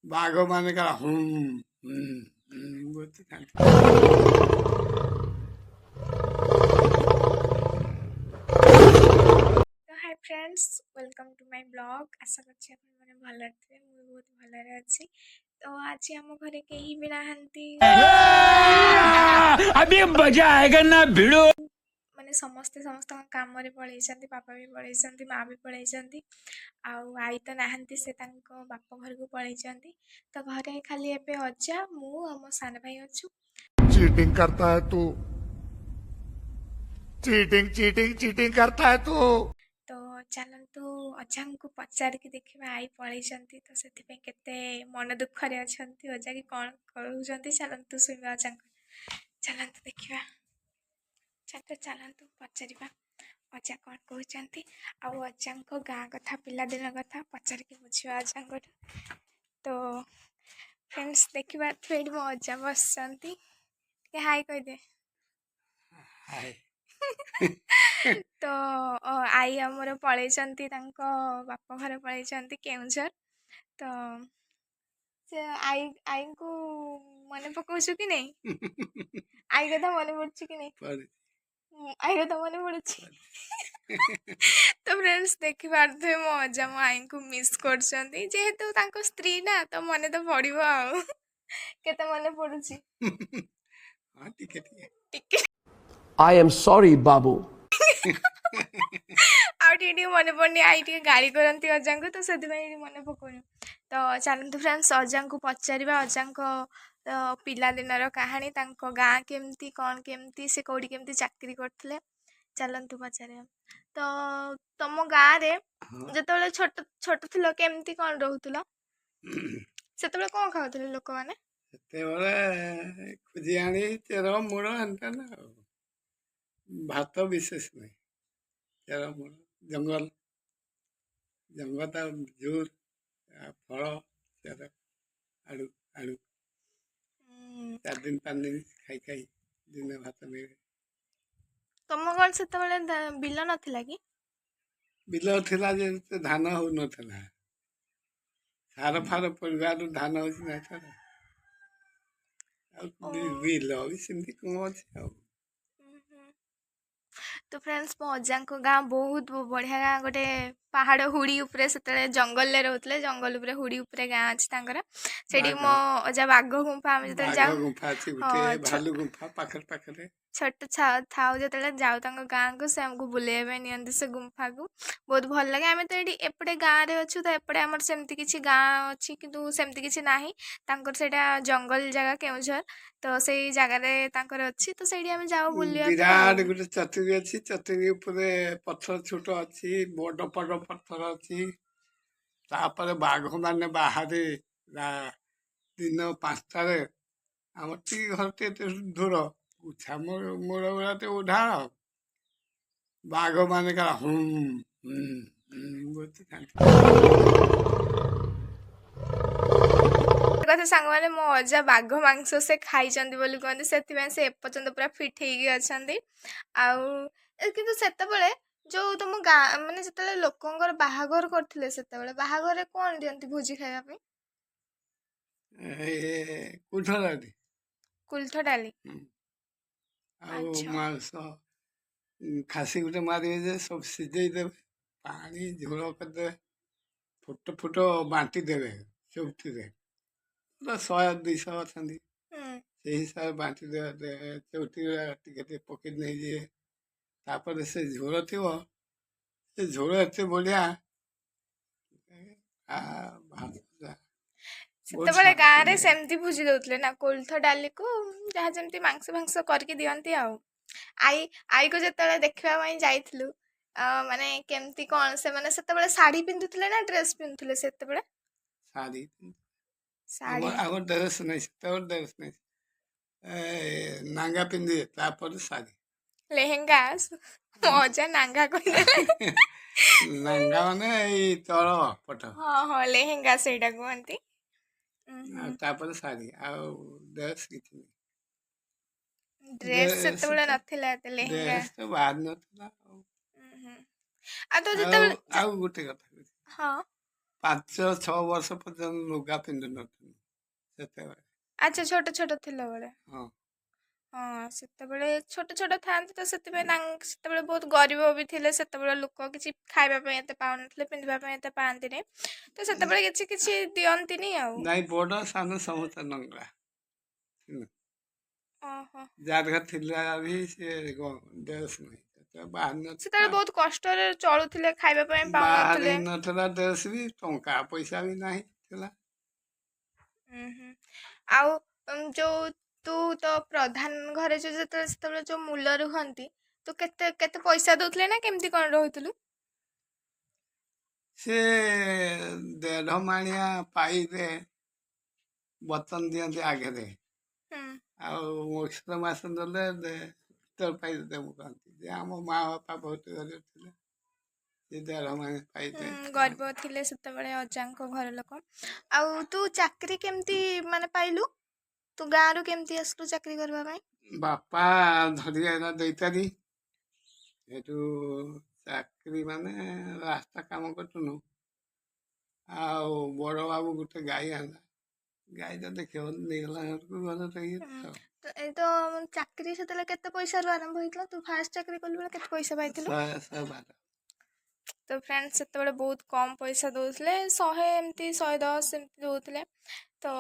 ବାଘମାନେ କାଳେ ହୁଁ ହୁଁ ହୁଁ କରୁଥାନ୍ତି। ତ hi friends, welcome to my vlog। ଆଶା କରୁଛି ଆପଣମାନେ ଭଲରେ ଥିବେ। ମୁଁ ବି ବହୁତ ଭଲରେ ଅଛି। ତ ଆଜି ଆମ ଘରେ କେହି ବି ନାହାନ୍ତି। अभी मजा आएगा ना, भिड़ू। ମାନେ ସମସ୍ତେ ସମସ୍ତଙ୍କ କାମରେ ପଳେଇଛନ୍ତି। ବାପା ବି ପଳେଇଛନ୍ତି, ମା ବି ପଳେଇଛନ୍ତି, ଆଉ ଆଈ ତ ନାହାନ୍ତି, ସେ ତାଙ୍କ ବାପ ଘରକୁ ପଳେଇଛନ୍ତି। ତ ଘରେ ଖାଲି ଏବେ ଅଜା, ମୁଁ ଆଉ ମୋ ସାନ ଭାଇ ଅଛୁ। चीटिंग करता है तू, चीटिंग चीटिंग चीटिंग करता है तू। ତ ଚାଲନ୍ତୁ, ଅଜାଙ୍କୁ ପଚାରିକି ଦେଖିବା, ଆଈ ପଳେଇଛନ୍ତି ତ ସେଥିପାଇଁ କେତେ ମନ ଦୁଃଖରେ ଅଛନ୍ତି ଅଜା କି କ'ଣ କହୁଛନ୍ତି। ଚାଲନ୍ତୁ ଶୁଣିବା ଅଜାଙ୍କୁ। ଚାଲନ୍ତୁ ଦେଖିବା। ଚାଲ, ଚାଲନ୍ତୁ ପଚାରିବା ଅଜା କ'ଣ କହୁଛନ୍ତି ଆଉ ଅଜାଙ୍କ ଗାଁ କଥା, ପିଲାଦିନ କଥା ପଚାରିକି ବୁଝିବା ଅଜାଙ୍କଠୁ। ତ ଫ୍ରେଣ୍ଡସ୍, ଦେଖିପାରୁଥିବେ ଏଇଠି ମୋ ଅଜା ବସିଛନ୍ତି। ଟିକେ ହାଇ କହିଦେ। ହାଏ। ତ ଆଈ ଆମର ପଳେଇଛନ୍ତି, ତାଙ୍କ ବାପ ଘର ପଳେଇଛନ୍ତି କେଉଁଝର। ତ ସେ ଆଈଙ୍କୁ ମନେ ପକଉଛୁ କି ନାଇଁ? ଆଈ କଥା ମନେ ପଡୁଛି କି ନାଇଁ? ପଡୁଛି। ଆଈ କଥା ମନେ ପଡୁଛି। ତ ଫ୍ରେଣ୍ଡସ୍, ଦେଖିପାରୁଥିବେ ମୋ ଅଜା ମୋ ଆଈଙ୍କୁ ମିସ୍ କରୁଛନ୍ତି। ଯେହେତୁ ତାଙ୍କ ସ୍ତ୍ରୀ ନା, ତ ମନେ ତ ପଡିବ। ଆଉ କେତେ ମନେ ପଡୁଛି? ହଁ, ଟିକେ ଟିକେ। ଟିକେ। I am sorry, Babu. ଆଉ ଟିକେ ଟିକେ ମନେ ପଡୁନି। ଆଈ ଟିକେ ଗାଳି କରନ୍ତି ଅଜାଙ୍କୁ, ତ ସେଥିପାଇଁ ମନେ ପକଉନୁ। ତ ଚାଲନ୍ତୁ ଫ୍ରେଣ୍ଡସ୍, ଅଜାଙ୍କୁ ପଚାରିବା ଅଜାଙ୍କ ପିଲାଦିନର କାହାଣୀ, ତାଙ୍କ ଗାଁ କେମିତି କ'ଣ, କେମିତି ସେ କେଉଁଠି କେମିତି ଚାକିରି କରୁଥିଲେ। ଚାଲନ୍ତୁ ପଚାରିବା। ତ ତମ ଗାଁରେ ଯେତେବେଳେ ଛୋଟ ଛୋଟ ଥିଲ, କେମିତି କ'ଣ ରହୁଥିଲ? ସେତେବେଳେ କ'ଣ ଖାଉଥିଲେ ଲୋକମାନେ? ସେତେବେଳେ ଖୋଜି ଆଣି ଚେର ମୂଳ ଏନ୍ତା ନା, ଆଉ ଭାତ ବିଶେଷ ନାହିଁ। ଚେର ମୂଳ, ଜଙ୍ଗଲ ଜଙ୍ଗଲ ତା ଜୋର ଆଉ ଫଳ, ଚେର, ଆଳୁ ଆଳୁ 4 ଦିନ 5 ଦିନ ଖାଇ ଖାଇ ଦିନେ ଭାତ ମିଳେ। ତମ କ'ଣ ସେତେବେଳେ ବିଲ ନଥିଲା କି? ବିଲ ଥିଲା ଯେ ଏତେ ଧାନ ହଉନଥିଲା। ସାର ଫାର ପଡ଼ିବାରୁ ଧାନ ହଉଛି ନା ଏଥର? ଆଉ ବିଲ ବି ସେମିତି କଣ ଅଛି ଆଉ। ହୁଁ। ତ ଫ୍ରେଣ୍ଡସ୍, ମୋ ଅଜାଙ୍କ ଗାଁ ବହୁତ ବଢ଼ିଆ ଗାଁ, ଗୋଟେ ପାହାଡ଼ ହୁଡ଼ି ଉପରେ। ସେତେବେଳେ ଜଙ୍ଗଲରେ ରହୁଥିଲେ, ଜଙ୍ଗଲ ଉପରେ ହୁଡ଼ି ଉପରେ ଗାଁ ଅଛି ତାଙ୍କର। ସେଠି ବାଘ ମୋ ଅଜା ବାଘ ଗୁମ୍ଫା, ଆମେ ଯେତେବେଳେ ବାଘ ଯାଉ ଗୁମ୍ଫା ଅଛି ଗୋଟେ, ଭାଲୁ ଗୁମ୍ଫା ପାଖରେ ପାଖରେ। ଛୋଟ ଥାଉ ଯେତେବେଳେ ଯାଉ ତାଙ୍କ ଗାଁକୁ, ସେ ଆମକୁ ବୁଲେଇବା ପାଇଁ ନିଅନ୍ତି ସେ ଗୁମ୍ଫାକୁ। ବହୁତ ଭଲ ଲାଗେ। ଆମେ ତ ଏଇଠି ଏପଟେ ଗାଁରେ ଅଛୁ, ତ ଏପଟେ ଆମର ସେମିତି କିଛି ଗାଁ ଅଛି କିନ୍ତୁ ସେମିତି କିଛି ନାହିଁ। ତାଙ୍କର ସେଇଟା ଜଙ୍ଗଲ ଜାଗା, କେଉଁଝର, ତ ସେଇ ଜାଗାରେ ତାଙ୍କର ଅଛି। ତ ସେଇଠି ଆମେ ଯାଉ ବୁଲିବା ପାଇଁ। ବିରାଟ ଆଉ ଗୋଟେ ଚତୁରୀ ଅଛି। ଚତୁରୀ ଉପରେ ପଥର ଛୋଟ ଅଛି, ବଡ ବଡ ପଥର ଅଛି। ତାପରେ ବାଘ ମାନେ ବାହାରେ ଦିନ 5ଟାରେ। ଆମର ଟିକେ ଘର ଟିକେ ଦୂର, ଉଛା ମୂଳ ଗୁଡ଼ା ଟିକେ ଉଧାର। ବାଘ ମାନେ କାଳେ ହୁଁ ହୁଁ ହୁଁ କରୁଥାନ୍ତି। କଥା ସାଙ୍ଗମାନେ, ମୋ ଅଜା ବାଘ ମାଂସ ସେ ଖାଇଛନ୍ତି ବୋଲି କୁହନ୍ତି। ସେଥିପାଇଁ ସେ ଏପର୍ଯ୍ୟନ୍ତ ପୁରା ଫିଟ୍ ହେଇକି ଅଛନ୍ତି। ଆଉ କିନ୍ତୁ ସେତେବେଳେ ଯୋଉ ତମ ଗାଁ, ମାନେ ଯେତେବେଳେ ଲୋକଙ୍କର ବାହାଘର କରୁଥିଲେ, ସେତେବେଳେ ବାହାଘରରେ କ'ଣ ଦିଅନ୍ତି ଭୋଜି ଖାଇବା ପାଇଁ? ଏ କୋଳଥ ଡାଲି। କୁଲ୍ଥ ଡାଲି। ଆଉ ମାଂସ, ଖାସି ଗୋଟେ ମାରିବେ ଯେ ସବୁ ସିଝେଇ ଦେବେ, ପାଣି ଝୋଳ କରିଦେବେ, ଫୁଟ ଫୁଟ ବାଣ୍ଟି ଦେବେ ଚଉଠିରେ। ପୁରା 100 200 ଅଛନ୍ତି, ସେଇ ହିସାବରେ ବାଣ୍ଟି ଦେବେ। ଚଉଠି ଟିକେ ଟିକେ ପକେଇ ନେଇଯିବେ। ତାପରେ ସେ ଝୋଳ ଥିବ, ସେ ଝୋଳ ଏତେ ବଢ଼ିଆ, ଭାତ ବହୁତ ସେତେବେଳେ ଶାନ୍ତି ଗାଁରେ ଲାଗେ। ସେମିତି ଭୋଜି ଦଉଥିଲେ ନା, କୋଳଥ ଡାଲିକୁ ଯାହା ଯେମିତି ମାଂସ ଫାଂସ କରିକି ଦିଅନ୍ତି। ଆଉ ଆଈକୁ ଯେତେବେଳେ ଦେଖିବା ପାଇଁ ଯାଇଥିଲୁ, ମାନେ କେମିତି କ'ଣ ସେମାନେ ସେତେବେଳେ ଶାଢ଼ୀ ପିନ୍ଧୁଥିଲେ ନା ଡ୍ରେସ୍ ପିନ୍ଧୁଥିଲେ ସେତେବେଳେ? ଶାଢ଼ୀ। ଶାଢ଼ୀ। ଆମର ଡ୍ରେସ୍ ନାହିଁ ସେତେବେଳେ, ଡ୍ରେସ୍ ନାହିଁ। ନାଙ୍ଗା ପିନ୍ଧିବେ, ତାପରେ ଶାଢ଼ୀ। ଲେହେଙ୍ଗା। ମୋ ଅଜା ନାଙ୍ଗା କହିଦେଲେ। ନାଙ୍ଗା ମାନେ ଏଇ ତଳ ପଟ। ହଁ, ଲେହେଙ୍ଗା ସେଇଟା କୁହନ୍ତି। ଆଉ ତାପରେ ଶାଢ଼ୀ, ଆଉ ଡ୍ରେସ୍ କିଛି ନାହିଁ। ଡ୍ରେସ୍ ଡ୍ରେସ୍ ସେତେବେଳେ ତ ନଥିଲା ଏତେ, ଲେହେଙ୍ଗା। ଡ୍ରେସ୍ ତ ବାହାରି ନଥିଲା ଆଉ। ଉଁ ହୁଁ। ଆଉ ତ ଆଉ ଯେତେବେଳେ ଆଉ ଗୋଟେ କଥା କହୁଛି। ହଁ। 5-6 ବର୍ଷ ପର୍ଯ୍ୟନ୍ତ ଲୁଗା ପିନ୍ଧୁ ନଥିଲୁ ସେତେବେଳେ। ଆଚ୍ଛା, ଛୋଟ ଛୋଟ ଥିଲାବେଳେ? ହଁ। ହଁ, ସେତେବେଳେ ଛୋଟ ଛୋଟ ଥାଆନ୍ତି ତ ସେଥିପାଇଁ ତାଙ୍କ ସେତେବେଳେ ବହୁତ ଗରିବ ବି ଥିଲେ। ସେତେବେଳେ ଲୋକ କିଛି ଖାଇବା ପାଇଁ ଏତେ ପାଉନଥିଲେ, ପିନ୍ଧିବା ପାଇଁ ଏତେ ପାଆନ୍ତିନି, ତ ସେତେବେଳେ କିଛି କିଛି ଦିଅନ୍ତିନି ଆଉ। ନାଇଁ, ବଡ଼ ସାନ ସମସ୍ତେ ନଙ୍ଗଳା। ଓହୋ। ଯାହାର ଘରେ ଥିଲା ବି ସେ ଡ୍ରେସ୍ ନାହିଁ, ସେତେବେଳେ ବାହାରି ନଥିଲା। ସେତେବେଳେ ବହୁତ କଷ୍ଟରେ ଚଳୁଥିଲେ, ଖାଇବା ପାଇଁ ବାହାରି ପାଉନଥିଲେ। ନଥିଲା ଡ୍ରେସ୍ ବି, ଟଙ୍କା ପଇସା ବି ନାହିଁ ଥିଲା। ଉଁ ହୁଁ। ଆଉ ଯୋଉ ତୁ ତ ପ୍ରଧାନ ଘରେ ଯୋଉ ଯେତେବେଳେ ସେତେବେଳେ ଯୋଉ ମୂଲ ରୁହନ୍ତି, ତୁ କେତେ କେତେ ପଇସା ଦଉଥିଲେ ନା କେମିତି କଣ ରହୁଥିଲୁ? ସେ ଦେଢ଼ ମାଣିଆ ପାଇଲେ ବତନ ଦିଅନ୍ତି ଆଗରେ। ହୁଁ। ଆଉ ମୌସୁର ମାସ ଦେଲେ ପାଇ ଦେବୁ କହନ୍ତି ଯେ ଆମ ମା ବାପା ବହୁତ ଗରିବ ଥିଲେ, ସେ ଦେଢ଼ ମାଣ ପାଇଲେ। ହୁଁ, ଗରିବ ଥିଲେ ସେତେବେଳେ ଅଜାଙ୍କ ଘର ଲୋକ। ଆଉ ତୁ ଚାକିରି କେମିତି ମାନେ ପାଇଲୁ? ତୁ ଗାଁରୁ କେମିତି ଆସିଲୁ ଚାକିରି କରିବା ପାଇଁ? ବାପା ଧରି ଆଇଲା ଦେଇତାରି। ଏଠୁ ଚାକିରି ମାନେ ରାସ୍ତା କାମ କରୁଥିଲୁ। ଆଉ ବଡ଼ ବାବୁ ଗୋଟେ ଗାଈ ଆଣିଲା, ଗାଈଟା ଦେଖିବ ନେଇଗଲା ଘରକୁ, ଘରେ ହୁଁ। ରହିଗଲି ଆଉ। ତ ଏ ତ ଚାକିରି ସେତେବେଳେ କେତେ ପଇସାରୁ ଆରମ୍ଭ ହେଇଥିଲା? ତୁ ଫାଷ୍ଟ ଚାକିରି କଲୁ ବେଳେ କେତେ ପଇସା ପାଇଥିଲୁ? 100, 112। ତ ଫ୍ରେଣ୍ଡ, ସେତେବେଳେ ବହୁତ କମ୍ ପଇସା ଦେଉଥିଲେ, 100 ଏମିତି, 110 ଏମିତି ଦେଉଥିଲେ। ତ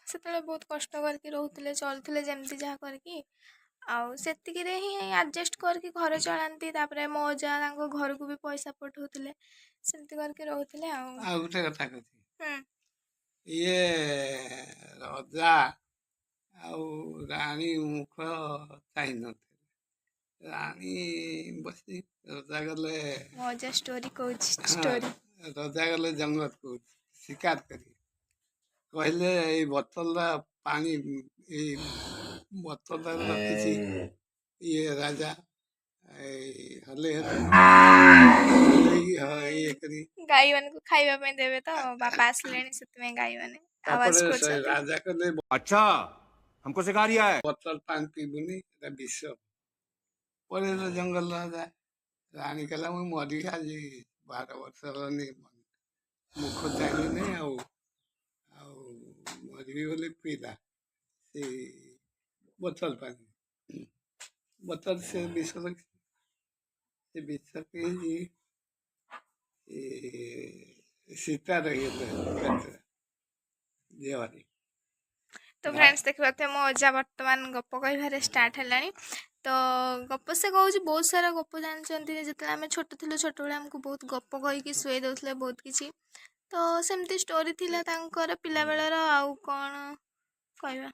ସେତେବେଳେ ବହୁତ କଷ୍ଟ କରିକି ରହୁଥିଲେ, ଚଳୁଥିଲେ ଯେମିତି ଯାହା କରିକି, ଆଉ ସେତିକିରେ ହିଁ ଆଡ଼ଜଷ୍ଟ କରିକି ଘର ଚଳାନ୍ତି। ତାପରେ ମୋ ଅଜା ତାଙ୍କ ଘରକୁ ବି ପଇସା ପଠାଉଥିଲେ, ସେମିତି କରିକି ରହୁଥିଲେ ଆଉ। ଆଉ ଗୋଟେ କଥା କହୁଛି। ହୁଁ। ଇଏ ରଜା ଆଉ ରାଣୀ ମୁଖ ଚାହିଁନଥିଲେ। ରାଣୀ ବସି, ରଜା ଗଲେ। ମୋ ଅଜା ଷ୍ଟୋରି କହୁଛି। ହଁ। ଷ୍ଟୋରି। ରଜା ଗଲେ ଜଙ୍ଗଲକୁ ଶିକାର କରି। କହିଲେ ଏଇ ବୋତଲଟା ପାଣି, ଏଇ ବୋତଲଟା ରଖିଛି ଇଏ ରାଜା, ଏଇ ହଲେଇ ହଲେଇ ଇଏ କରି। ଗାଈ ମାନଙ୍କୁ ଖାଇବା ପାଇଁ ଦେବେ ତ ବାପା ଆସିଲେଣି, ସେଥିପାଇଁ ଗାଈ ମାନେ ଆୱାଜ ତାପରେ ସେ କରୁଛନ୍ତି। ରାଜା କହିଲେ अच्छा, हमको सिखा रिया है। ବୋତଲ ପାଣି ପିଇବୁନି, ଏଟା ବିଷ। ପଳେଇଲେ ଜଙ୍ଗଲ ରାଜା। ରାଣୀ କହିଲା ମୁଁ ମରିବି, ଆଜି 12 ବର୍ଷ ହେଲାନି ମୁଖ ଚାହିଁଲିନି, ଆଉ ମରିବି ବୋଲି ପିଇଲା ସେଇ ବୋତଲ ପାଣି। ବୋତଲ ସେ ବିଷ ରଖି, ସେ ବିଷ ପିଇକି ଏ ସୀତା ରହିଗଲେ ପେଟରେ ଦେହରେ। ତ ଫ୍ରେଣ୍ଡସ୍, ଦେଖିପାରୁଥିବେ ମୋ ଅଜା ବର୍ତ୍ତମାନ ଗପ କହିବାରେ ଷ୍ଟାର୍ଟ ହେଲାଣି। ତ ଗପ ସେ କହୁଛି, ବହୁତ ସାରା ଗପ ଜାଣିଛନ୍ତି। ଯେତେବେଳେ ଆମେ ଛୋଟ ଥିଲୁ, ଛୋଟବେଳେ ଆମକୁ ବହୁତ ଗପ କହିକି ଶୁଏଇ ଦେଉଥିଲେ ବହୁତ କିଛି। ତ ସେମିତି ଷ୍ଟୋରି ଥିଲା ତାଙ୍କର ପିଲାବେଳର। ଆଉ କ'ଣ କହିବା?